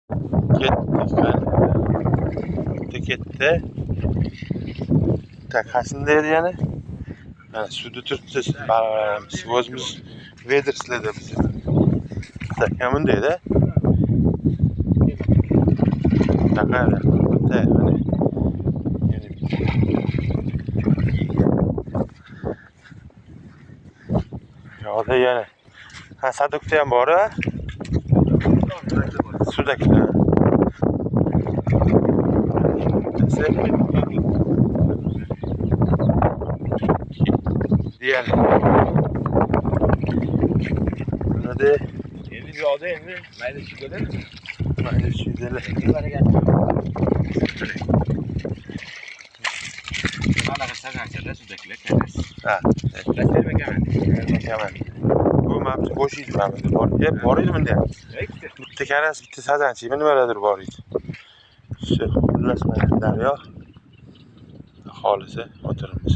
Ketdik mana. Bitta ketdi. Tak, qaysinda edi yana? Mana suvda turibdi, baliqlarimiz. O'zimiz vedrslada biz. Tak, mana bundayda. Bunaqa bitta mana. Yana bitta. Yo'qda yana. Ha, sadokda ham bor, a? Sudakda. Bittasi. Deyarli. Nimada? Endi bu yoqda endi mayda chuydalar. Mayda chuydalar. Anaqa sazanchalar, sudaklar, karas. Ha. Kaman. Bu mana bu bo'sh edi, mana bunda bor. E, bor edi bunda ham. Bitta karas, bitta sazancha, nimalardir bor edi. Shu, xullas, mana daryo. Xolisi o'tiribmiz.